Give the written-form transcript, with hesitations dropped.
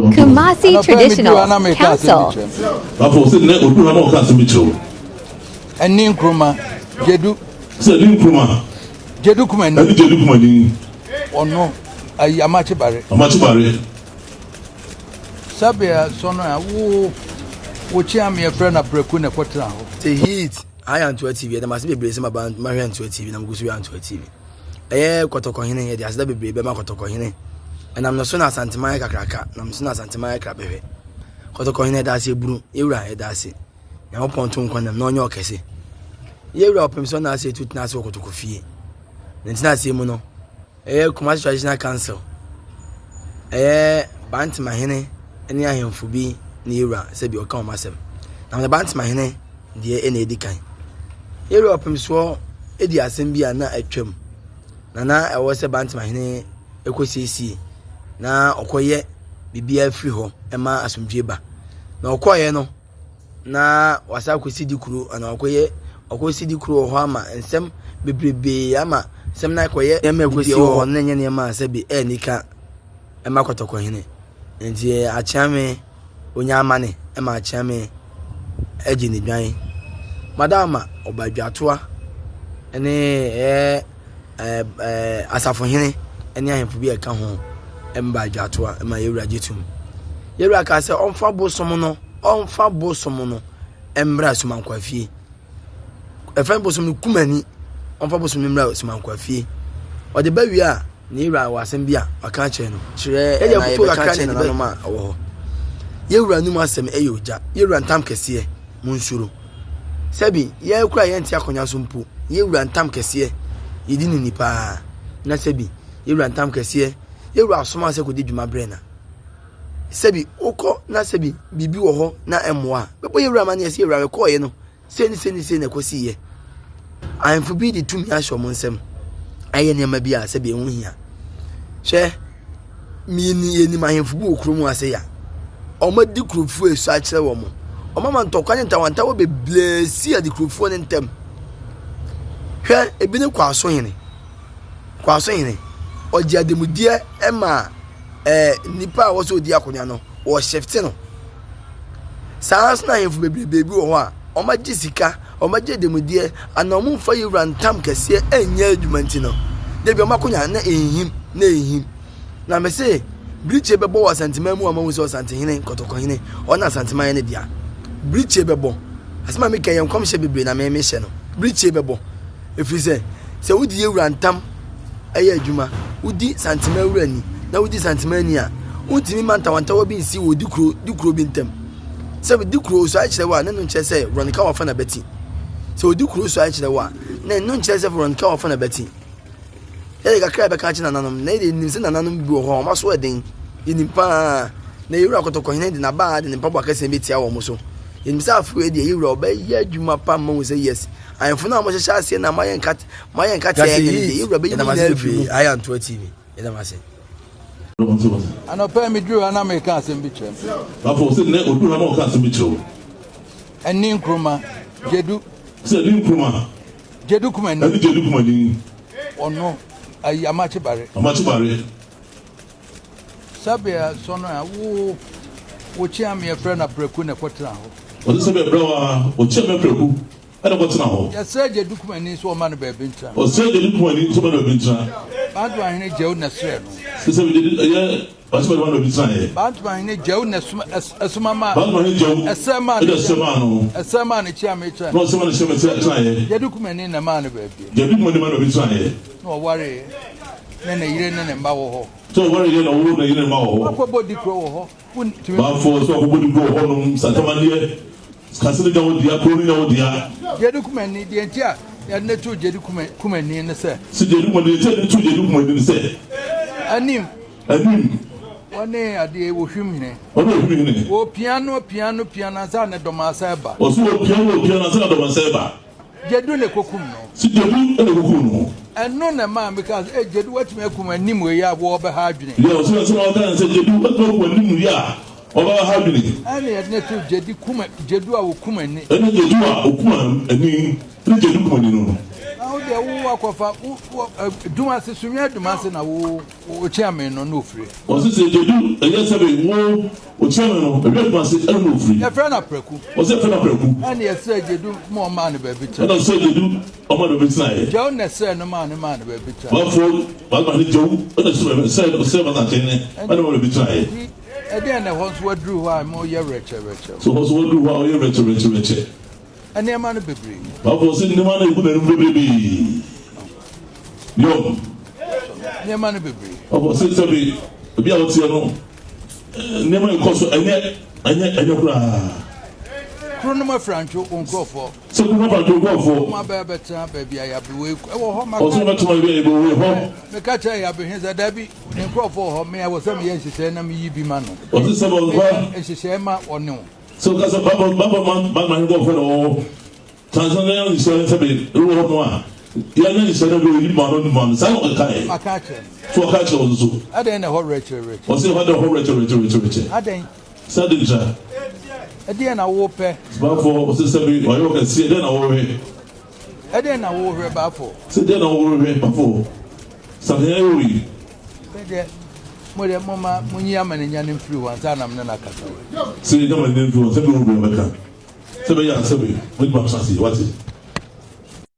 Kumasi Anɔpa yi meduru ha na Traditional meka asɛm bi Council. kyerɛ m. Afɔ sɛ nnɛ oduru ha na ɔka asɛm bi kyerɛ wo. Ɛne Nkrumah, Gyedu. Sɛ ɛne Nkrumah. Gyedu Kumani. Ɛne Gyedu Kumani. Ɔno, ayi, Amakye Bare. Amakye Bare. Sabea sɔno a wo wo kyea me yɛfrɛ no Apraku na ɛkɔtena hɔ. Sɛ heat ayɛ Antoa TV yɛda mo ase bebree sɛ maba mahwɛ Antoa TV na mogu so hwɛ Antoa TV. Ɛyɛ Kɔtɔkɔhene yɛde aseda bebree bɛma Kɔtɔkɔhene. Ɛnam no so na Asanteman yɛ kakraka, nam so na Asanteman yɛ krabɛhwɛ. Kɔtɔkɔhene yɛda ase ebunu, yɛwura yɛda ase. Nyankopɔn to nkwa nam na ɔnyɛ ɔkɛse. Yɛwura ɔpem sɛ ɔna ase etu tena ase wɔ Kɔtɔkɔ fie. Ne ntena aseɛ mu no, ɛyɛ Kumasi Traditional Council, ɛyɛ Bantemahene ne ahemfo bi ne yɛwura sɛbi ɔka wɔn asɛm. Na wɔde Bantemahene deɛ ɛna edi kan. Yɛwura ɔpemsoɔ di asɛm bi a na atwam, na na ɛwɔ sɛ Bantemahene kɔsiesie na ɔkɔyɛ biribiara firi hɔ ma asomdwoe ba. Na ɔkɔeɛ no, na wasan akɔsi di kuro anaa ɔkɔyɛ ɔkɔsi di kuro wɔ hɔ ama nsɛm bebrebee ama nsɛm no akɔyɛ nneɛma a ɛkɔsi wɔ hɔ no nyɛ nneɛma a sɛbi ɛyɛ anika ma kɔtɔkɔhene. Nti Akyeame onya amane ma Akyeame agye ne dwan. Madama Ɔbadwatoa ne ɛyɛ ɛɛ asafohene ne ahemfo bi a ɛka ho mba adwatoa ma yɛwura gye tom. Yɛwura kaa sɛ ɔmfa bosom no ɔmfa bosom no mmra Sumankwaa fie. Ɛfɛn bosom no kumani ɔmfa bosom no mmra Sumankwaa fie. Ɔde ba wie a ne yɛwura wɔ asɛm bi a waka akyerɛ no. Kyerɛ Yɛde na afotuo yɛbɛka kakra akyerɛ na yɛde nananom bɛ a ɛwɔ hɔ. Yɛwura no mu asɛm ɛyɛ ogya. Yɛwura ntam kɛseɛ monsuro. Sɛbi yɛn koraa yɛnte akonnwa so mpo, yɛwura ntam kɛseɛ, yɛdi no ni paa. Na sɛbi yɛwura ntam kɛseɛ, yɛwura asoma sɛ kɔdi dwuma brɛ na. Sɛbi wokɔ na sɛbi biribi wɔ hɔ na ɛmmoa a, bɛbɔ yɛwura amanneɛ sɛ yɛwura mekɔɔeɛ no, sei ne sei ne sei na ɛkɔsiiɛ. Ahemfo bi de tumi ahyɛ wɔn nsam ayɛ nneɛma bi a sɛbi ɛho hia. Hwɛ, mmieni yɛnim ahemfo bi wɔ kurom ase ya. Wɔadi kurofoɔ esu akyerɛ wɔn. Wɔama ntɔkwa ne ntawantawa bebree si adikurofoɔ no ntam. Hwɛ, ebi ne Kwaso hene. Kwaso hene, ɔgye ademudeɛ ma ɛɛ nnipa a wɔsɛ ɔdi akonnwa no, wɔhyɛfte no. Saa ara nso na ahemfo bebrebe bi wɔ hɔ a, wɔagye sika, wɔagye ademudeɛ, anaa wɔmfa yɛn wura ntam kɛseɛ nyɛ adwuma nti no, da bi wɔn akonnwa na ɛnhim, na ɛnhim. Na mese, birikyie bɛbɔ wɔ Asanteman mu a mahu sɛ Ɔsantehene, Kɔtɔkɔhene, ɔno na Asanteman yɛ ne dea. Birikyie bɛbɔ. Asɛm a meka yɛ nkɔmhyɛ bebree na me mehyɛ no. Birikyie bɛbɔ. Ɛfiri sɛ, sɛ wodi yɛn wura ntam yɛ adwuma, wodi Santeman wura ni, na wodi Santeman ni a, wontumi mma ntawantawa bi nsi wɔ di kuro di kuro bi ntam. Sɛ di kuro so akyerɛ wo a, na ɛno nkyerɛ sɛ Veronica wafa na bɛti. Sɛ odi kuro so akyerɛ wo a, na ɛno nkyerɛ sɛ Veronica wafa na bɛti. Yɛde kakra a yɛbɛka akyerɛ nananom, na yɛde nim sɛ nananom bi wɔ hɔ a wɔn aso ɛden. Yɛnim paa. Na yɛwura kɔtɔkɔhene de n'abaa de ne mpaboa kɛseɛ bɛtia wɔn so. Yɛnim sɛ afei deɛ yɛwura ɔbɛyɛ adwuma pa ma hu sɛ yes. Ahemfo no a wɔhyehyɛ aseɛ na moayɛ nkat moayɛ nkateɛ Gase ɛnyɛ no deɛ heat yɛwura bɛyi yɛda mo mo ase nyinaa afiri bebree mu. ayɛ Antoa TV yɛda mo ase. Anɔpa yi meduru ha na meka asɛm bi kyerɛ m. Afɔ sɛ nnɛ oduru ha na ɔka asɛm bi kyerɛ wo. Ɛne Nkrumah, Gyedu. Sɛ ɛne Nkrumah. Gyedu Kumani. Ɛne Gyedu Kumani. Ɔno, ayi, Amakye Bare. Amakye Bare. Sabea sɔno a wo wo kyea me yɛfrɛ no Apraku na ɛkɔtena hɔ. Ɔse sɛbea brɛ wo a ɔkyea me Apraku ɛna ɛkɔtena hɔ. Yɛsrɛ Gyedu Kumani sɛ ɔmma no baabi ntena. Ɔsrɛ Gyedu Kumani sɛ ɔmma no baabi ntena. Bantomahene Gyau na ɛsrɛɛ no. Sɛ sɛbe Gyedu ɛyɛ Ɔse baabi ma no baabi tenaeɛ. Bantomahene Gyau na ɛsoma maa. Bantomahene Gyau ɛsrɛ maa no ɛna ɛsrɛ maa no. Ɛsrɛ maa no kyea me tenaeɛ. Na ɔsrɛ maa no kyea me tenaeɛ. Gyedu Kumani na ɛmaa no baabi. Gyedu Kumani maa no baabi tenaeɛ. Na ɔwareeɛ ne ne yere ne ne mma wɔ hɔ. Sɛ ɔwareeɛ na ɔwoo ne yere ne mma wɔ hɔ. Wakɔbɔ dikuro wɔ hɔ. Wontumi. Banfoɔ sɛ wakɔbɔ dikuro wɔ hɔnom Santamadeɛ kase no nya wo dea kuro no nya wo dea. Gyedu Kumani deɛ nti a yɛde no too Gyedu Kumani ne sɛ. Sɛ Gyedu Kumani deɛ nti a yɛde no too Gyedu Kumani ne sɛ. Anim. Anim. Wɔne adeɛ Ohwim hene. Ɔne Ohwim hene. Wɔpia no pia no pia no ansa na Dɔmasa reba. Ɔse wɔpia no wɔpia no ansa na Dɔmasa reba. Gyedu na ɛkɔkum no. Se Gyedu na ɛkɔkum no. Ɛno na ɛmaa mekaa sɛ, Ei Gyedu woatumi akum anim wei a wɔrebɛha adwene. Deɛ ɔse ansa na ɔka ne sɛ Gyedu woatumi akum anim wei a wɔbɛha adwene. Ɛna yɛde no too Gyedi kum Gyedu a ɔkum ani. Ɛne Gyedu a ɔkum ani ne Gyedu kum ani no. Na wo deɛ wo akɔfa wo wo Dumase Sunyani Dumase na wo wo kyeame no na ofiri. Ɔse sɛ Gyedu ɛyɛ sɛbe wo wo kyeame no ɛwia Dumase ɛna na ofiri. Yɛfrɛ no Apraku. Ɔse yɛfrɛ no Apraku. Ɛna yɛsrɛ Gyedu ma ɔmaa no baabi tena. Ɛna ɔsrɛ Gyedu ɔmaa no baabi tenaeɛ. Gyau na ɛsrɛ no maa no maa no baabi tenaeɛ. Bafoɔ Baama ne Gyau ɛna srɛ srɛ Masantehene ɛna ɔmaa no baabi tenaeɛ. Nti ɛdeɛn na ɛhɔ nso waduru hɔ a moyɛ wrɛkyɛwrɛkyɛw. So hɔ nso waduru hɔ a ɔyɛ wrɛkyɛwrɛkyɛwrɛkyɛ. Nneɛma no bebree. Bible se nneɛma no egu n'anim bebrebe. Yom. Nneɛma no bebree. Bible se sɛbi ebi a woteɛ no nneɛma ɛkɔ so ɛnyɛ ɛnyɛ ɛnyɛ koraa. Kuro no mu afrantwo wo nkurɔfoɔ. Sɛ kuro no afrantwo nkurɔfoɔ. Wɔn abɛɛ bɛtena baabi a yabewei ɛwɔ hɔ. Maka. Ɔsɛ bɛtena baabi a yabewei hɔ. Meka kyerɛ yabehe sɛ dabi ne nkurɔfoɔ wɔ hɔ me ɛwɔ sɛ meyɛ nhyehyɛe na meyi bi ma no. Ɔsɛ sɛ bɔnfa. Nhyehyɛe ma ɔne wo. Sɛ woka sɛ Bible Bible ma ma ma nkurɔfoɔ na wɔwɔ transa na yɛn nhyɛ no sɛ bɛ wɔ hɔ no a yɛn na nhyɛ no bɛ yi ma no ma no saa na ɔka yɛ. Aka akyerɛ no. So ɔka akyerɛ wɔn so. Adɛn na ɛhɔ werɛkyerɛ werɛkyerɛ. Ɔsɛ ɛhɔ adɛn hɔ werɛkyerɛ werɛkyerɛ werɛkyerɛ werɛkyerɛ. Adɛn. Sɛ adi ntra. Ɛdeɛn na wopɛ. Bafoɔ ɔsɛ sɛ bi ɔyɛ ɔkɛseɛ ɛdeɛn na wɔhwɛ. Ɛdeɛn na wohwɛ bafoɔ. Sɛ deɛn na wohwɛ bafoɔ. Sɛ yɛ wei. Sɛdeɛ mo deɛ momma monyi amanenya no mfiri hɔ ansa na me ne no akasa. Sɛ yɛnya amanenya mfiri hɔ, sɛ bi wɔ bia ɔbɛka. Sɛ bɛyɛ a sɛ bi mɛtumi atena ase, wate.